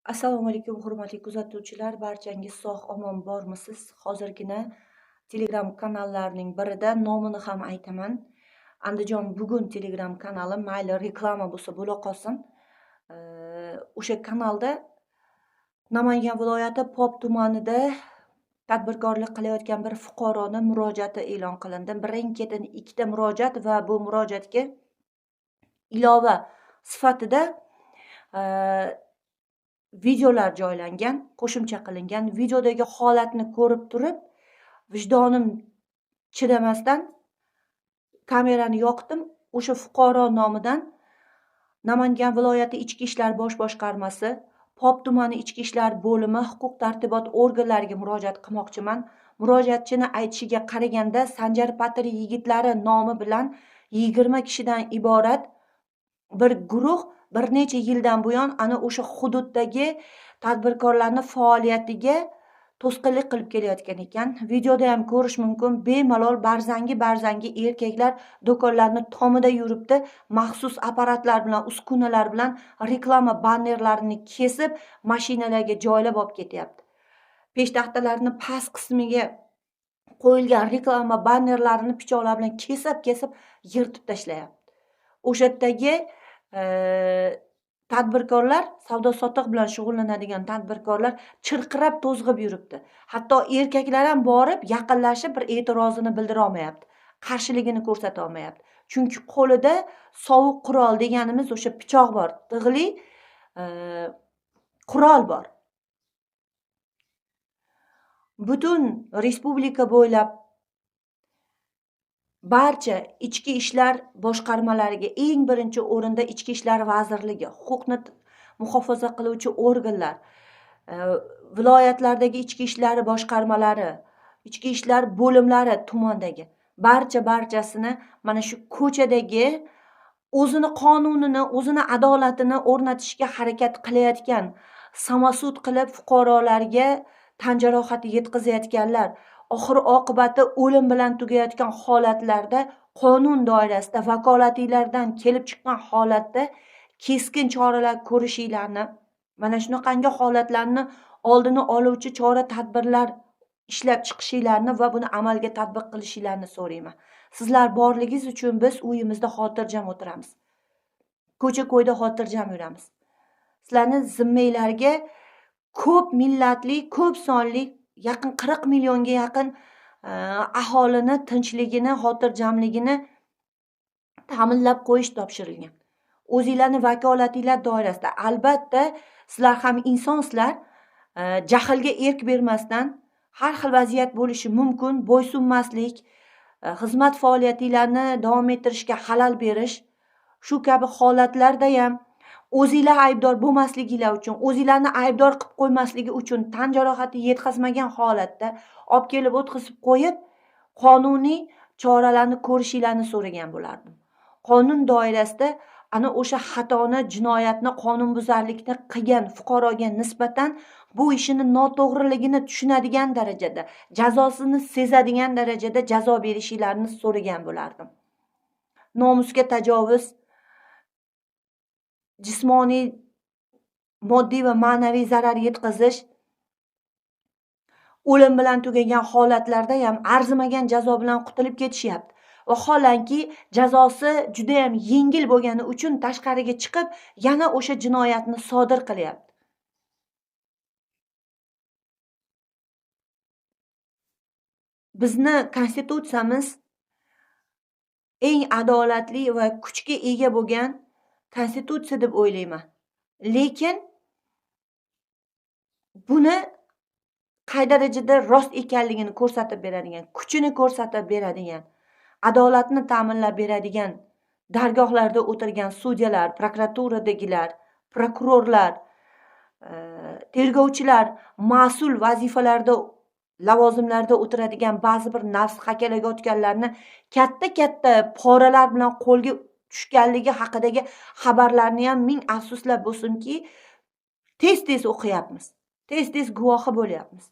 Assalomu alaykum, hurmatli kuzatuvchilar, barchangiz sog' omon bormisiz? Hozirgina Telegram kanallarining birida nomini ham aytaman. Andijon bugun Telegram kanali, mayli reklama bo'lsa bo'la qolsin. O'sha kanalda Namangan viloyati Pop tumanida tadbirkorlik qilayotgan bir fuqaroni murojaati e'lon qilindi. Birin-ketin ikkita murojaat va bu murojaatga ilova sifatida videolar joylangan, qo'shimcha qilingan. Videodagi holatni ko'rib turib, vijdonim chidamasdan kamerani yoqdim. O'sha fuqaro nomidan Namangan viloyati Ichki ishlar bosh boshqarmasi, Pop tumani Ichki ishlar bo'limi huquq tartibot organlariga murojaat qilmoqchiman. Murojaatchini aytishiga qaraganda Sanjar Patri yigitlari nomi bilan 20 kishidan iborat bir guruh bir necha yildan buyon ana o'sha hududdagi tadbirkorlarning faoliyatiga to'sqinlik qilib kelayotgan ekan. Videoda ham ko'rish mumkin, bemalol barzangi erkaklar do'konlarning tomida yuribdi, maxsus apparatlar bilan, uskunalar bilan reklama bannerlarini kesib, mashinalarga joylab olib ketyapti. Peshtaxtalarning past qismiga qo'yilgan reklama bannerlarini pichoqlar bilan kesib-kesib yirtib tashlayapti. O'sha yerdagi tadbirkorlar, savdo sotiq bilan shug'ullanadigan tadbirkorlar chirqirab to'zg'ib yuribdi. Hatto erkaklar ham borib yaqinlashib bir e'tirozini bildira olmayapti, qarshiligini ko'rsata olmayapti. Chunki qo'lida sovuq qurol deganimiz o'sha pichoq bor, tig'li qurol bor. Butun respublika bo'ylab barcha ichki ishlar boshqarmalariga, eng birinchi o'rinda Ichki ishlar vazirligi, huquqni muhofaza qiluvchi organlar, viloyatlardagi ichki ishlar boshqarmalari, ichki ishlar bo'limlari tumandagi barchasini mana shu ko'chadagi o'zini qonunini, o'zini adolatini o'rnatishga harakat qilayotgan, samosud qilib fuqarolarga tan jarohati yetkazayotganlar, oxir oqibati o'lim bilan tugayotgan holatlarda qonun doirasida vakolatinglardan kelib chiqqan holatda keskin choralar ko'rishinglarni, mana shunaqangi holatlarni oldini oluvchi chora tadbirlar ishlab chiqishinglarni va buni amalga tatbiq qilishinglarni so'rayman. Sizlar borligingiz uchun biz uyimizda xotirjam o'tiramiz. Ko'cha-ko'yda xotirjam yuramiz. Sizlarning zimmanglarga ko'p millatli, ko'p sonli, yaqin 40 millionga yaqin aholini tinchligini, xotirjamligini ta'minlab qo'yish topshirilgan. O'zinglarning vakolatinglar doirasida albatta sizlar ham insonsizlar, jahlga erk bermasdan har xil vaziyat bo'lishi mumkin, bo'ysunmaslik, xizmat faoliyatinglarni davom ettirishga xalal berish, shu kabi holatlarda ham o'zinglar aybdor bo'lmasliginglar uchun, o'zinglarni aybdor qilib qo'ymasligi uchun tan jarohati yetkazmagan holatda olib kelib o'tkazib qo'yib, qonuniy choralarni ko'rishinglarni so'ragan bo'lardim. Qonun doirasida ana o'sha xatoni, jinoyatni, qonunbuzarlikni qilgan fuqaroga nisbatan bu ishini noto'g'riligini tushunadigan darajada, jazosini sezadigan darajada jazo berishinglarni so'ragan bo'lardim. Nomusga tajovuz, jismoniy, moddiy va ma'naviy zarar yetkazish, o'lim bilan tugagan holatlarda ham arzimagan jazo bilan qutulib ketishyapti. Vaholanki jazosi juda ham yengil bo'lgani uchun tashqariga chiqib yana o'sha jinoyatni sodir qilyapti. Bizni konstitutsiyamiz eng adolatli va kuchga ega bo'lgan konstitutsiya deb o'ylayman. Lekin buni qay darajada rost ekanligini ko'rsatib beradigan, kuchini ko'rsatib beradigan, adolatni ta'minlab beradigan dargohlarda o'tirgan sudyalar, prokuraturadagilar, prokurorlar, tergovchilar, mas'ul vazifalarda, lavozimlarda o'tiradigan ba'zi bir nafs hakalaga o'tganlarni katta-katta poralar bilan qo'lga tushganligi haqidagi xabarlarni ham ming afsuslar bo'lsinki, tez-tez o'qiyapmiz, tez-tez guvohi bo'lyapmiz.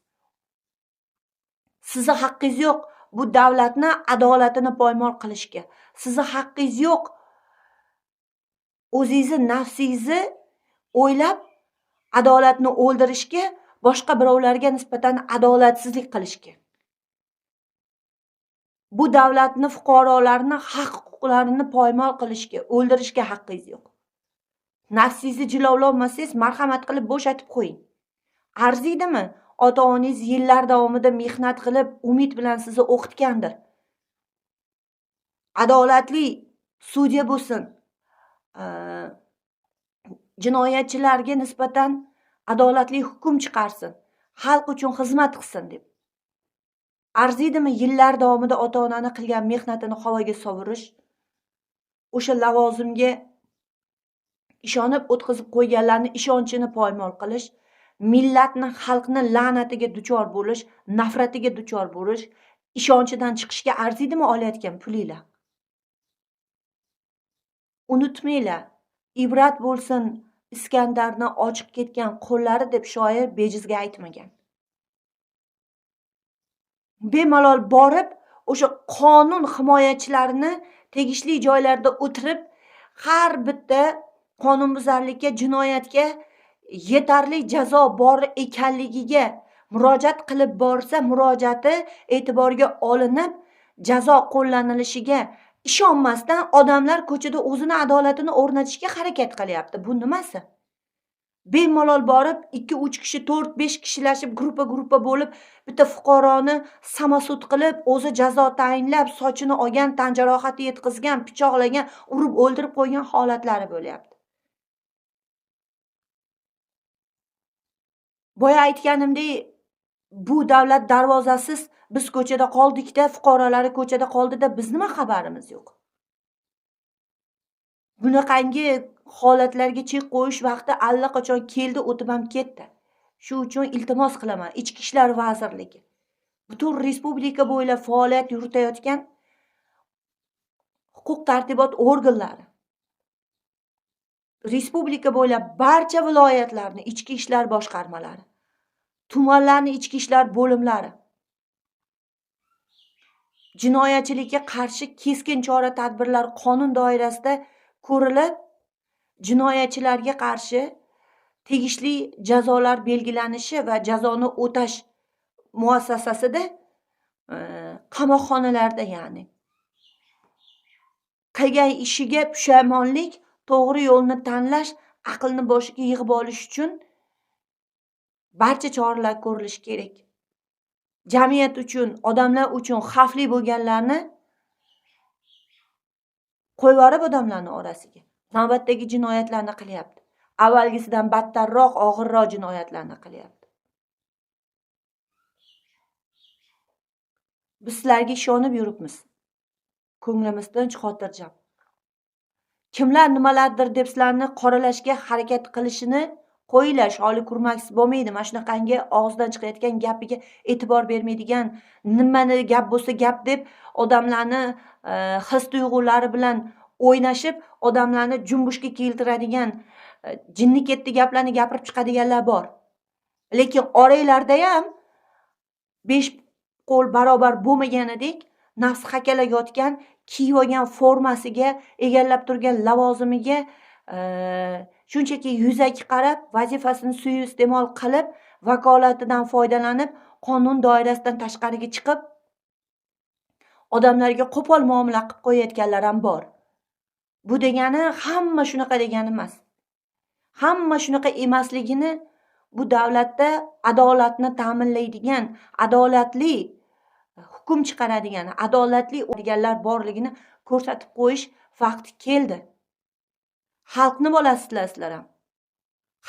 Sizni haqqingiz yo'q bu davlatni adolatini poymol qilishga. Sizni haqqingiz yo'q o'zingizni nafsingizni o'ylab Adolatni o'ldirishga, boshqa birovlarga nisbatan adolatsizlik qilishga. Bu davlatni, fuqarolarni haq-huquqlarini poymol qilishga, o'ldirishga haqqingiz yo'q. Nafsingizni jilovlolmasangiz, marhamat qilib bo'shatib qo'ying. Arziydimi? Ota-onangiz yillar davomida mehnat qilib, umid bilan sizni o'qitgandir. Adolatli sudya bo'lsin. Jinoyatchilarga nisbatan adolatli hukm chiqarsin, xalq uchun xizmat qilsin deb. Arziydimi yillar davomida ota-onani qilgan mehnatini havoga sovurish, o'sha lavozimga ishonib o'tkazib qo'yganlarni ishonchini poymol qilish, millatni, xalqni la'natiga duchor bo'lish, nafratiga duchor bo'lish, ishonchidan chiqishga arziydimi olayotgan pulinglar? Unutmanglar, ibrat bo'lsin Iskandarni ochiq ketgan qo'llari deb shoir bejizga aytmagan. Bemalol borib, o'sha qonun himoyachilarini tegishli joylarda o'tirib, har bitta qonunbuzarlikka, jinoyatga yetarli jazo bor ekanligiga murojaat qilib borsa, murojaati e'tiborga olinib, jazo qo'llanilishiga ishonmasdan odamlar ko'chada o'zini adolatini o'rnatishga harakat qilyapti. Bu nimasi? Bemalol borib 2-3 kishi, 4-5 kishilashib, gruppa-gruppa bo'lib bitta fuqaroni samosud qilib, o'zi jazo tayinlab, sochini olgan, tan jarohati yetkazgan, pichoqlagan, urib o'ldirib qo'ygan holatlari bo'lyapti. Boya aytganimdek, bu davlat darvozasiz biz ko'chada qoldikda, fuqarolari ko'chada qoldida, biz nima xabarimiz yo'q. Bunaqangi holatlarga chek qo'yish vaqti allaqachon keldi, o'tib ham ketdi. Shu uchun iltimos qilaman, Ichki ishlar vazirligi, butun respublika bo'ylab faoliyat yuritayotgan huquq tartibot organlari, respublika bo'ylab barcha viloyatlarni ichki ishlar boshqarmalari, tumanlarni ichki ishlar bo'limlari jinoyatchilikka qarshi keskin chora-tadbirlar qonun doirasida ko'rilib, jinoyatchilarga qarshi tegishli jazolar belgilanishi va jazoni o'tash muassasasida, qamoqxonalarda, ya'ni qilgan ishiga pushaymonlik, to'g'ri yo'lni tanlash, aqlni boshiga yig'ib olish uchun barcha choralar ko'rilishi kerak. Jamiyat uchun, odamlar uchun xavfli bo'lganlarni qo'yib yuborib odamlarning orasiga navbatdagi jinoyatlarni qilyapti. Avvalgisidan battarroq, og'irroq jinoyatlarni qilyapti. Biz sizlarga ishonib yuribmiz. Ko'nglimiz tinch, xotirjam. Kimlar nimalardir deb sizlarni qoralashga harakat qilishini qo'yinglar, sholi kurmaksiz bo'lmaydi. Mana shunaqangi og'izdan chiqayotgan gapiga e'tibor bermaydigan, nimani gap bo'lsa gap deb odamlarni his tuyg'ulari bilan o'ynashib, odamlarni jumbushga keltiradigan, jinni ketdi gaplarni gapirib chiqadiganlar bor. Lekin oranglarda ham 5 qo'l barobar bo'lmaganidek nafs hakalab yotgan, kiyib olgan formasiga, egallab turgan lavozimiga shunchaki yuzaki qarab, vazifasini suiiste'mol qilib, vakolatidan foydalanib, qonun doirasidan tashqariga chiqib, odamlarga qo'pol muomala qilib qo'yayotganlar ham bor. Bu degani hamma shunaqa degani emas. Hamma shunaqa emasligini bu davlatda adolatni ta'minlaydigan, adolatli hukm chiqaradigan, adolatli deganlar borligini ko'rsatib qo'yish vaqti keldi. Xalqni bolasizlar sizlar ham.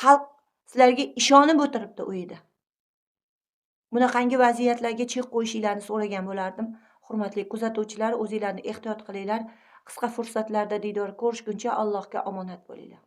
Xalq sizlarga ishonib o'tiribdi uyida. Bunaqangi vaziyatlarga chek qo'yishinglarni so'ragan bo'lardim. Hurmatli kuzatuvchilar, o'zinglarni ehtiyot qilinglar. Qisqa fursatlarda diydor ko'rishguncha Allohga omonat bo'linglar.